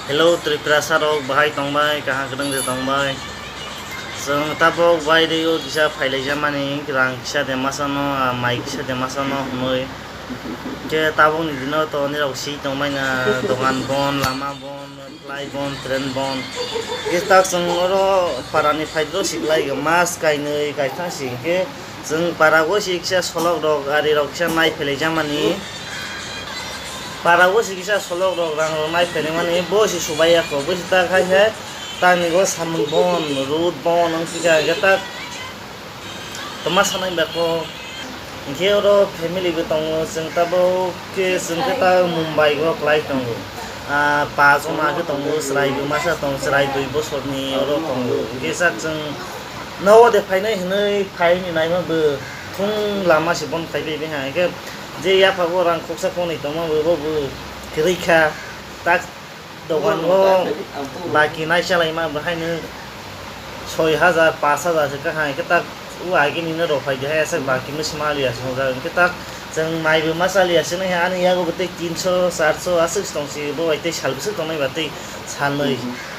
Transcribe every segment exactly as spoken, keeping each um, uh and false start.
Hello, Tripurasa rok, bahai tongbai, kaham kwrwng de tongbai. Chwng tabok baireo kisa phailaijamani, rang kisa de masano, ah, mai kisa de masano hwnwi. Khe tabokni dino to nirok si tongbaina, dogan bon, lama bon, flight bon, train bon. Khe tak chwng oro parani phaidro siklai mas kainwi kaithang si khe. Chwng para o si kisa solok rok, ari rok kisa nai phelaijamani. Para o si kisa solok rok, rang rok nai phelaimani, bo si subai ya kho, bo si tak hai hai, tangni o samung bon, road bon, wng kisa khe tak toma sanai ba kho. Hinkhe oro family bo tongo, chwng tabok khe chwng khe ta Mumbai o klai tongo. Ah, pa jona khe tongo, chwrai bo masa tongo, chwrai dui bosorni oro tongo. Hinkhe sak chwng nogo de phainai hinwi phaini naima bo thung lama se bon khai bai ha. Hinkhe je yapha o rang khoksa khoknwi tongma bo, bo, bo kwrwi kha. Tak dogan o baki nai chalaima bo haino soi hajar, pash hajar se kaham. Hinkhe tak o agini no rw phai de hai aswk baki no se mali aswk wngjak. Hinkhe tak chwng mai bo ma chali aswk nai ani yago bo tei tinso, charso aswk se tong si bo bai tei sal bwswk tongnai ba tei salnwi.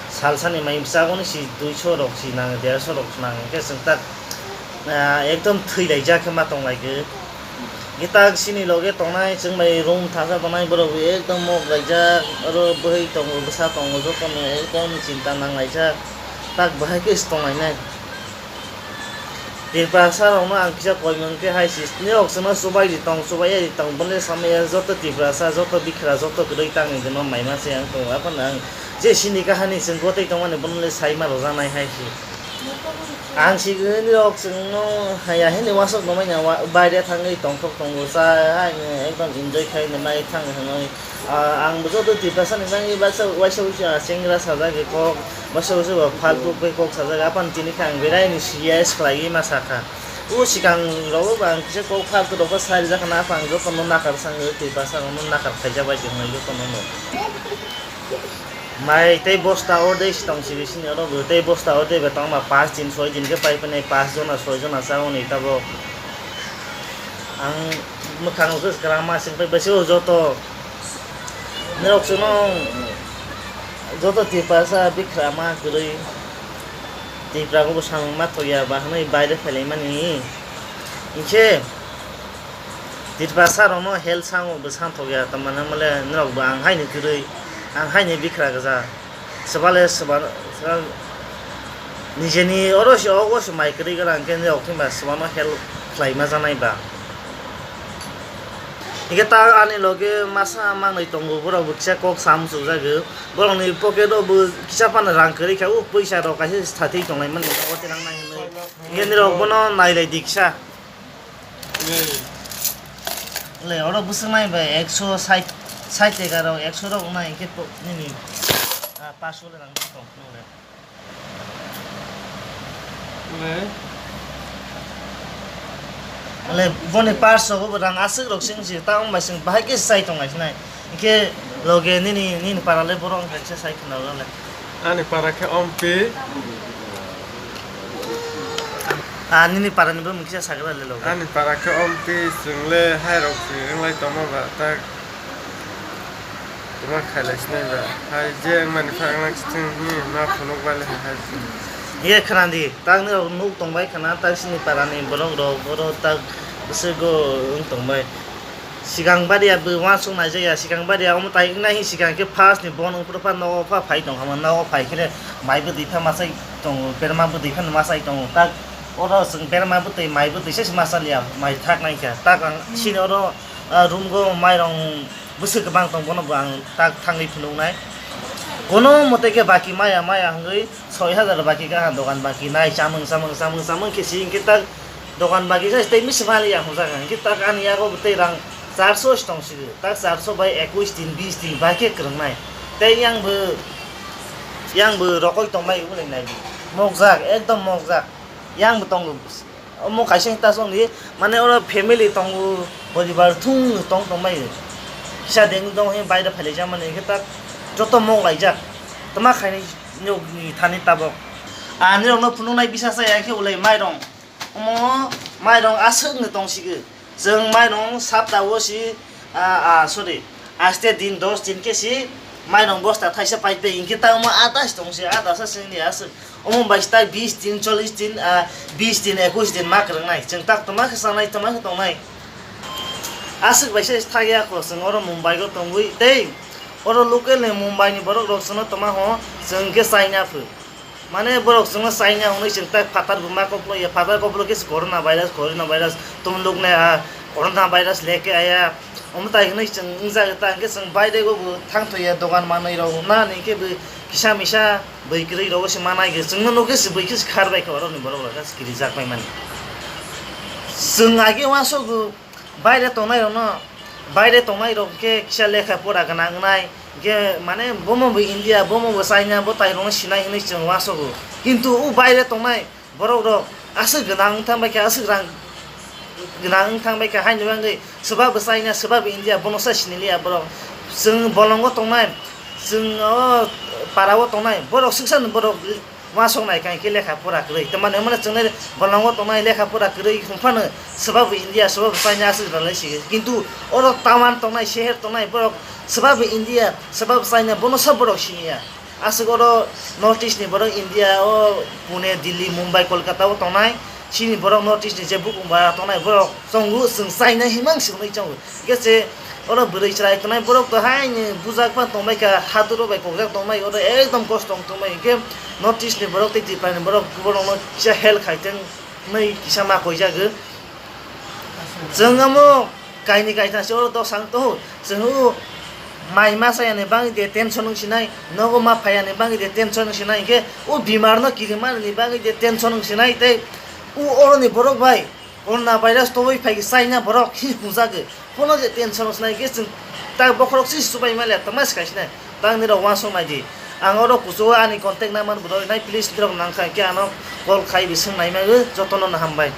Salsani mai bwsagoni si duiso rok si nang, derso rok si nang, hinkhe chwng tak, ah, ekdom thwi laijak khe ma tong lai khe. Hinkhe tak chini loge tongnai chwng bai room thangsa tongnai borok bo ekdom mok laijak, oro bwhwi tongo, bwsa tongo, jotono ekdom chinta nang laijak, tak bahai khe se tong lainai. Tiprasa rokno ang kisa koimung khe hai si, norok chwngno chubai di tong, chubai ya di tong, bono le samaya joto Tiprasa, joto bikra, joto kwrwi tangni dino maima se ang tongo. Aphano ang je sini kahani chwng gotwi tongmani bono le saima rwjaknai hai si. Ang si nirok chwngno haya hini wasok no manya wa-, baire thangwi tongthok tongo, cha hai ekdom enjoy khai nai thang hinwi. Ah, ang bo joto Tiprasa ni bagwi baksa waisa waisa chengra sajagwi kok, waisa waisa ba faltu khe kok sajagwi, apan tini khe ang berai ni serious khlaiwi ma sakha. O swkang rogo ba ang kisa kok faltu rok sai rijak na, apan joto no nakar sangwi Tiprasa rok no nakar khaijak bai tongwi joto no no. Mai tei bosta ordei si tong sigi sini oro bo tei bosta ordei ba tongma paanch din soi din khe pai phai nai, paanch jona soi jona cha hwnwi tabok. Ang mwkhang rok se kwrang ma sing pai bai se o joto. Norok chwngno joto Tiprasa bikra ma kwrwi Tipra bo samung ma thok ya ba hwnwi baire phailaimani. Hinkhe Tiprasa rokno help sango bo santhok ya, tamani mole norok bo ang haini kwrwi, ang haini bikra gwja. Swbale swba, swba, nijeni oro se ogo se mai kwrwi gana hwnkhe norok himba swbano help khlai ma janai ba. Hinkhe ta ani loge masa mangnwi tongo, borok bo kisa kok sam chukjagwi. Borokni pocket o bo kisa phano rang kwrwi kha, o pwisa rok kaisa se thatwi tonglai mani, o tirang nai hwnwi. Hinkhe norok bono nailai di kisa. Le, oro bwswk nai bai ekso sait, sait taka rok, ekso rok wngnai, hinkhe to nini, ah, paanch so le rang tong phano le. Le. Le, boni paanch so bo rang aswk rok sing si, ta wng bai sing bahai khe sai tong lai sinai. Hinkhe loge nini, nini para le borok wng kha kisa sai khna le. Ani para khe Ompi. Ah, nini para ni bumung kisa sagra le lo. Ani para khe Ompi, chwng le hai rok se wng lai tongma ba tak. Tuma khailai sinai ba. Hai je wng mani phai wng lang sithwng hi ma phunuk bai le hai hai se. Ye khna di, tak ni rok nuk tong bai khna, tak sini para ni borok rok, borok tak bwswk go wng tong bai. Sikang baria bo uansuk naijak ya, sikang baria omo tai wngna hini sikang khe first ni bon wngphuru pha nogo pha phai tong kha, nogo phai khe mai bwtwi pha machai tongo, berma bwtwi phano machai tongo, tak oro chwng berma bwtwi mai bwtwi se ma cha liya, mai thak nai kha, tak ang sini oro, ah, room go mairong bwswk kwbang tong, bono bo ang tak thangwi phunuk nai, kono mote khe baki maya maya hwngwi soi hajar baki kha, dogan baki nai, chamung chamung chamung chamung khe si hwnkhe tak. Dogan bagi sai tei misi mali ya hwnjak, hwnkhe tak ani yago bo tei rang charso se tong sigi, tak charso bai ekush din, bis din bai khe kwrwngnai. Tei yang bo, yang bo rokoi tongmai wngwi nai di. Mokjak, ekdom mokjak. Yang bo tongo. Omo kaisa ta song di, mane oro family tongo, poribar thung tong tongmai. Kisa deng dong he baida phailai jamani, hwnkhe tak joto mok laijak. Tama khaini nok ni thani tabok. Ani rokno phunuknai bisa sa ya khe ulai mairong. Omo mairong aswk no tong sigi. Chwng mairong sapta o si, ah, ah, sorry, aste din dos din khe si Mairong bosta thaisa pai pai hinkhe tamo adas tongse, adasa chwngni aswk. Omo bai tak bis din, chollish din, ah, bis din, ekwis din ma kwrwngnai. Chwng tak tongma khe chanai, tongma khe tongnai. Aswk bai se thakya kho chwng oro Mumbai o tongwi tei oro local ni Mumbai ni borok rok chwngno tongma ho chwng khe chaina phu. Mane borok chwngno chaina hwnwi chwng tak phatar bo ma koklo ya, phatar koklo khe corona virus, corona virus, tumluk ne, ah, corona virus leke aya. Omo tai hwnwi chwng wngjak ta hwnkhe chwng baire go bo thangthoya dogan manwi rok na ni khe bo kisa misa bwi kwrwi rogo se manai ge chwngno nukhe se bwi khe se khar bai khe oroni borok rok khe se kirijak pai mani. Chwng age uansukgo baire tongnai rokno, baire tongnai rok khe kisa lekha pora gwnang wngnai khe mane bomo bo India, bomo bo China, bo tai rokno sinai hwnwi chwng uansugo. Kintu o baire tongnai borok rok aswk gwnang wng thang bai khe, aswk rang gwnang wng thang bai khe, haini bagwi swbabo China, swbabo India, bono sa siniliya borok. Chwng bolongo tongnai, chwng o parao tongnai borok swksa borok uansuk nai khe lekha pora kwrwi. Tamani hwnmano chwngno bolongo tongnai lekha pora kwrwi wng phano swbabo India, swbabo China aswk rwlai si. Kintu oro town tongnai, seher tongnai borok swbabo India, swbabo China, bono sa borok siniya. Aswk oro North East ni borok India o Pune, Delhi, Mumbai, Kolkata o tongnai. Chini borok North East ni je bukung bara tongnai borok tongo, chwng chaina himang se hwnwi tongo. Hingke se oro bwrwi chwrai tongnai borok to haino bujak phano tongbai kha, haduro bai kokjak tongbai, oro ekdom kosto wng tongbai. Hingke North East ni borok tei Tripura ni borok borokno kisa help khai tong hwnwi kisa ma koijago. Chwng omo kaini kaisa se oro dosa wng tongo. Chwng o mai ma chayani bagwi de tension wng sinai, nogo ma phayani bagwi de tension wng sinai, hingke o bimar no kirimani bagwi de tension wng sinai tei o oroni borok bai corona virus toboi phai China borok hi hwnjagwi. Bono je tension wng sinai hingke chwng tak bokhorok si chubai male tongma se kaisinai. Tang nirok uansuk nai di. Ang oro kuchugo ani contact number bo rwi nai, please nirok nang kha hingke ano call khai bi swng nai magwi, jotono no hambai.